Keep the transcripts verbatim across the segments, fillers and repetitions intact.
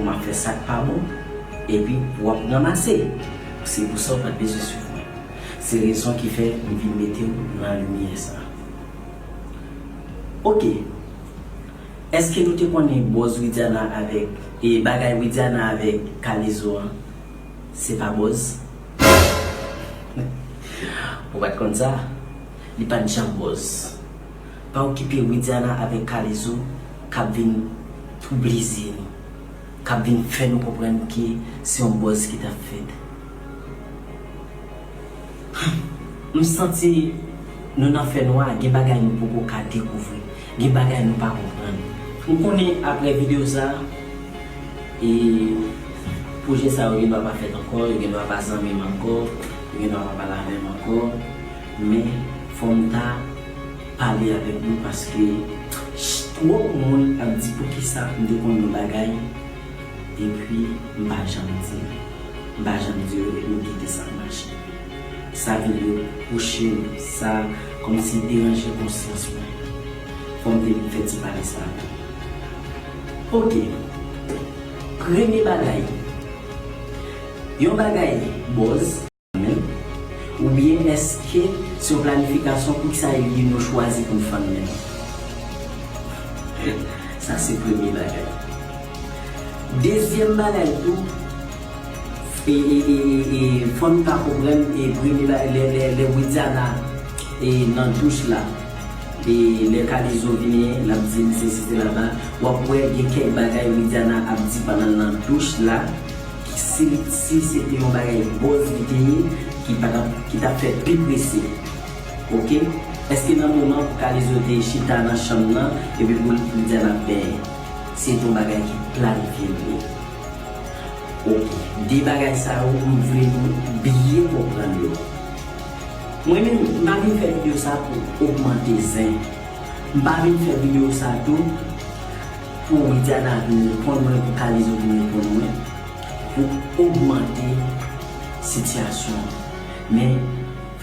M ap fè sa k pa bon, epi w ap ranmase. Se pou sa w pa t bezwen swiv mwen. Se rezon ki fè m vin mete w nan limyè sa. Oke. Èske nou te konnen buzz Widiana avèk, e bagay Widiana avèk Kalezo an, se pa buzz? Ou pa t konn sa? Li pa t janm buzz. Pa okipe Widiana avèk Kalezo k ap vin twouble zye nou, k ap vin fè nou konprann ke se yon buzz ki t ap fèt. M santi nou nan fènwa, gen bagay nou poko ka dekouvri, gen bagay nou pa konprann. M konnen apre videyo sa, e pwojè sa yo gendwa pa fèt ankò, yo gendwa pa zanmi m ankò, yo gendwa pa pale avè m ankò, men fò m ta pale avèk nou paske ch- twòp moun ap di poukisa m te konn yon bagay epi m pa janm di l. M pa janm di yo epi m kite sa mache. Sa vin repwoche m, sa kòmsi deranje konsyans mwen. Fò m te vin fè ti pale sa a tou. Oke. Premye bagay. Yon bagay buzz menm? Oubyen èske se yon planifikasyon, poukisa e li nou chwazi pou n fann menm? Sa se premye bagay. Dezyèm bagay tou, e, e, e, e, e, fò nou ka konprann, e, premye bagay, lè, lè, lè Widiana, e, nan douch la, e, lè Kalezo vini, l ap di l sesi sela, w ap wè gen kèk bagay Widiana ap di pandan l nan douch la, si, si se te yon bagay buzz li te ye, ki pa t ap, ki t ap fèt pi prese. Oke? Èske nan moman pou Kalezo te chita nan chanm nan, epi pou l, pou l di a l ap benyen? Se te yon bagay ki planifye l ye. Oke. De bagay sa yo, m vle nou byen konprann yo. Mwen menm, m pa vin fè videyo sa pou ogmante zen. M pa vin fè videyo sa tou pou Widiana vin reponn mwen, pou Kalezo vin reponn mwen, pou ogmante sitiyasyon an. Men,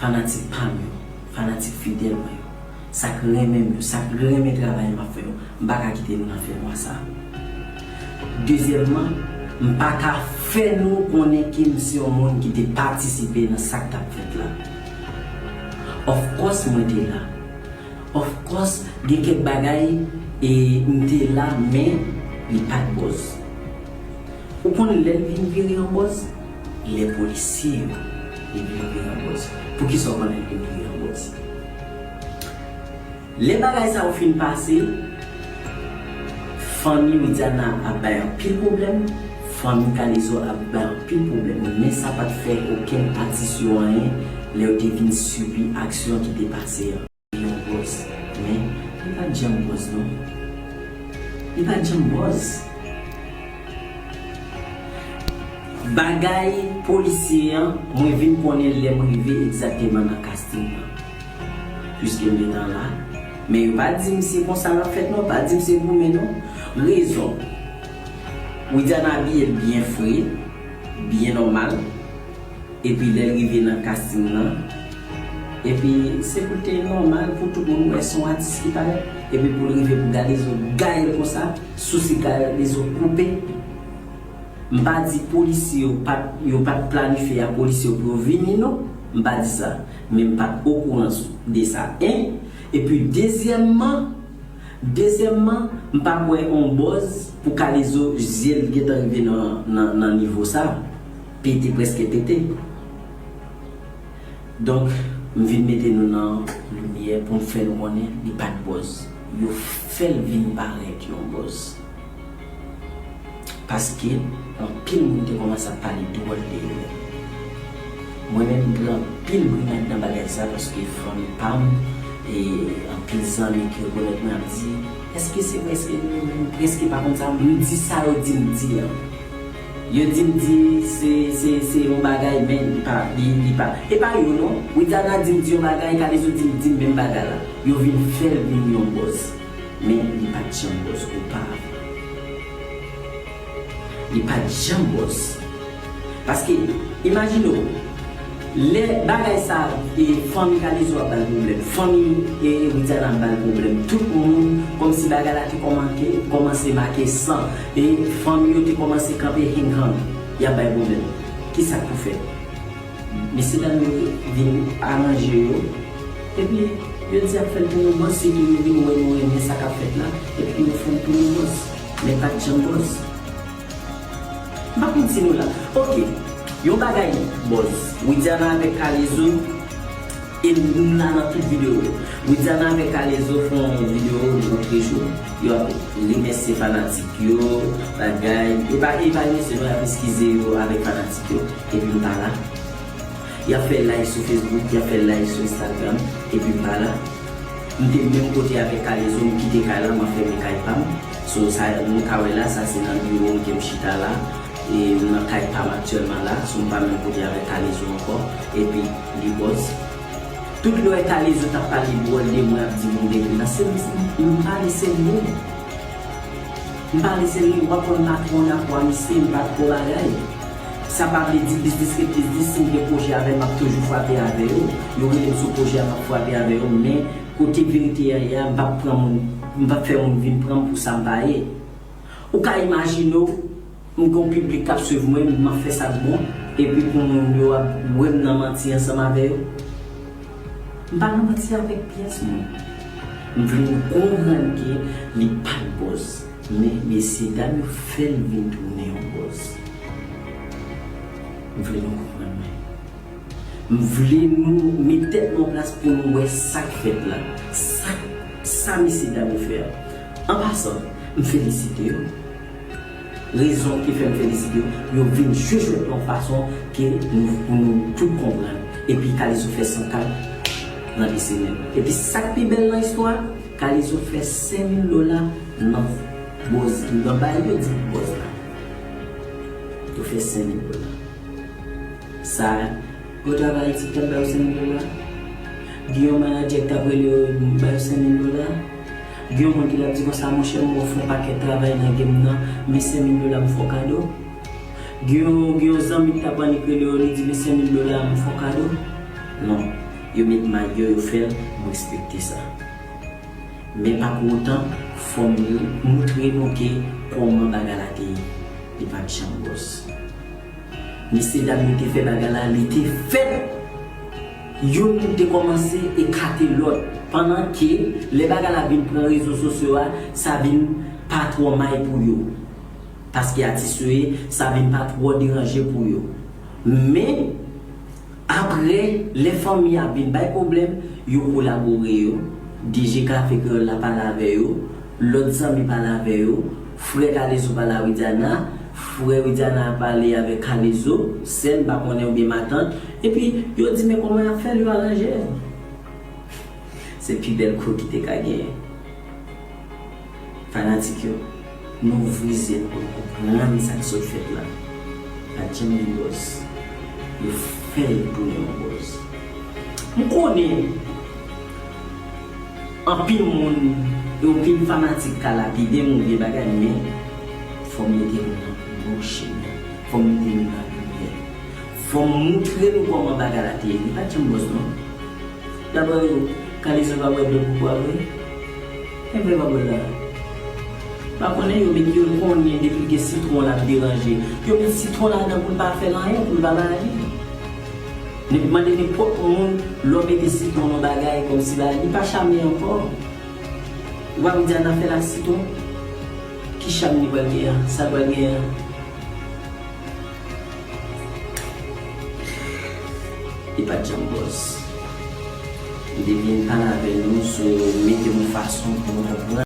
fanatik pa m yo, fanatik fidèl mwen yo, sa k renmen m yo, sa k renmen travay m ap fè yo, m pa ka kite nou nan fènwa sa. Dezyèmman, m pa ka fè nou konnen ke m se yon moun ki te patisipe nan sa k t ap fèt la. Of course, mwen te la. Of course, gen kèk bagay, e, m te la, men li pa t buzz. Ou konn lè l vin vire yon buzz? Lè polisye yo, li vin vire yon buzz. Poukisa w konnen l vin vire yon buzz? Lè bagay sa yo fin pase, fanmi Widiana ap bay anpil pwoblèm, fanmi Kalezo ap bay anpil pwoblèm, men sa pa t fè okenn atis yo anyen lè yo te vin sibi aksyon ki te pase an. Yon buzz, men li pa t janm buzz non. Li pa t janm buzz. Bagay polisye an, mwen vin konnen lè m rive egzakteman nan casting nan. Piske m gentan la. Men yo pa di m se konsa l ap fèt non, pa di m se goumen non. Rezon. Widiana abiye l byen fre, byen nòmal. Epi lè l rive nan casting nan, epi se pou l te nòmal pou tout moun wè se yon atis ki parèt, epi pou l rive pou Kalezo gaye l konsa, sousi Kalezo koupe. M pa di polisye yo pa t, yo pa t planifye a polisye yo pou yo vini non, m pa di sa, men m pa t okouran de sa, en. Epi dezyèmman, dezyèmman, m pa kwè yon buzz pou Kalezo zye l gentan rive nan, nan, nan nivo sa, pete, prèske pete. Donk, m vin mete nou nan limyè pou m fè nou konnen li pa t buzz. Yo fè l vin parèt yon buzz. Paske anpil moun te kòmanse ap pale dwòl de yo. Mwen menm, m pran anpil bri nan, nan bagay sa, paske fanmi pa m, e anpil zanmi ki rekonèt mwen ap di, èske se vre, èske nou menm, prèske pa konn sa, m di sa yo di m di an. Yo di m di se, se, se yon bagay, men li pa, li, li pa. E pa yo non, Widiana di m di yon bagay, Kalezo di m di menm bagay la. Yo vin fè l vin yon buzz. Men li pa t janm buzz oparavan. Li pa t janm buzz. Paske, imajine w, Lè bagay sa, e, fanmi Kalezo ap ba l pwoblèm, fanmi, e, Widiana ap ba l pwoblèm, tout moun, kòmsi bagay la te kòmanke, kòmanse make san, e, fanmi yo te kòmanse kanpe heng hang, y ap bay pwoblèm. Kisa k pou fèt? Mesye dam yo vin aranje yo, epi yo di y ap fè l pou yon bòs, sitou yo vin wè nou renmen sa k ap fèt la, epi yo fè l pou yon bòs. Men pa t janm bòs. M pa konn si nou la. Oke. Yon bagay bòz. Widiana avèk Kalezo. E nou la nan tout videyo yo. Widiana avèk Kalezo fè yon videyo lòt jou. Yo ap remèsye fanatik yo, bagay. E pa, e pa remèsye non, y ap eskize yo avèk fanatik yo. Epi m pa la. Y ap fè live sou Facebook, y ap fè live sou Instagram, epi m pa la. M te menm kote avèk Kalezo, m kite kay la, m ap fèmen kay pa m. So, sa nou ka wè la, sa se nan biwo m ke m chita la. E m nan kay pa m aktyèlman la, so m pa menm kote avèk Kalezo ankò. Epi, li bòz. Tout lè w wè Kalezo t ap pale dwòl de mwen, ap di moun de mwen, se m, m pale serye. M pale serye, w ap wè m pa twò nan pwa misye, m pa twò bagay. Sa pa vle di biznis ret biznis, si m gen pwojè avè l, m ap toujou frape avè yo. Yo rele m sou pwojè a, m ap frape avè yo, men kote verite a ye a, m p ap pran moun, m p ap fè moun vin pran m pou sa m pa ye. Ou ka imajine w, m gen yon piblik k ap swiv mwen, m ap fè sa k bon, epi pou moun yo ap wè m nan manti ansanm avè yo. M pa nan manti avèk pyès moun. M vle nou konprann ke li pa t bòz. Men, mesye dam yo fè l vin tounen yon bòz. M vle nou konprann mwen. M vle nou met tèt nou an plas pou nou wè sa k fèt la. Sa, sa mesye dam yo fè a. An pasan, m felisite yo. Rezon ki fè m felisite yo, yo vin jwe jwèt lan yon fason ke nou, pou nou tout konprann. Epi Kalezo fè san K nan de semèn. Epi sa k pi bèl nan istwa a, Kalezo fè senk mil dola nan bòz, nan bagay yo di bòz la. Yo fè senk mil dola. Sa, yo travay Ayiti, t ap ba yo senk mil dola. Gen yon manadjè ki t ap rele yo, ba yo senk mil dola. Gen yon moun ki t ap di konsa, monchè, m ofri w pakèt travay nan game nan, men senk mil dola m fè w kado. Gen yon, gen yon zanmi ki t ap annik rele yo, li di, men senk mil dola m fè w kado. Non, yo met may yo, yo fè l, m respekte sa. Men pa pou otan, fò m moutre nou ke kòman bagay la te ye. Li pa t janm bòz. Mesye dam yo te fè bagay la, li te fèt. Youn te kòmanse ekate lòt. Pandan ke lè bagay la vin pran rezo sosyo a, sa vin pa twò may pou yo. Paske atis yo ye, sa vin pa twò deranje pou yo. Men, apre, lè fanmi a vin bay pwoblèm, yo kolabore yo. D J Kafe Kreyòl la pale avè yo, lòt zanmi pale avè yo, frè Kalezo pale a Widiana, frè Widiana pale avèk Kalezo, sè m pa konnen oubyen matant, epi yo di men kòman y ap fè l, yo aranje l. Se pi bèl kou ki te ka genyen. Fanatik yo, nou ouvri zye nou pou nou konprann sa k sot fèt la. Pa t janm gen bòz. Yo fè l tounen yon bòz. M konnen anpil moun, anpil fanatik ka lapide m oubyen bagay, men fò m mete nou nan bon chemen. Fò m mete nou nan limyè. Fò m moutre nou kòman bagay la te ye. Li pa t janm bòz non. Dabò yo, Kalezo pa bwè dlo pou bwa vre. Enben pa bwè la. Pa konnen yo met yo konnen depi gen sitwon l ap deranje. Yo met sitwon ladan pou l pa fè l anyen, pou l pa male. Nenp-, mande nenpòt moun lè w mete sitwon nan bagay kòmsi bagay, li pa chame ankò. Ou pa vin di a n a fè l ak sitwon. Ki cham li pral gen an? Sa l pral gen an? Li pa t janm bòz. M te vin pale avè nou sou mete yon fason pou nou konprann.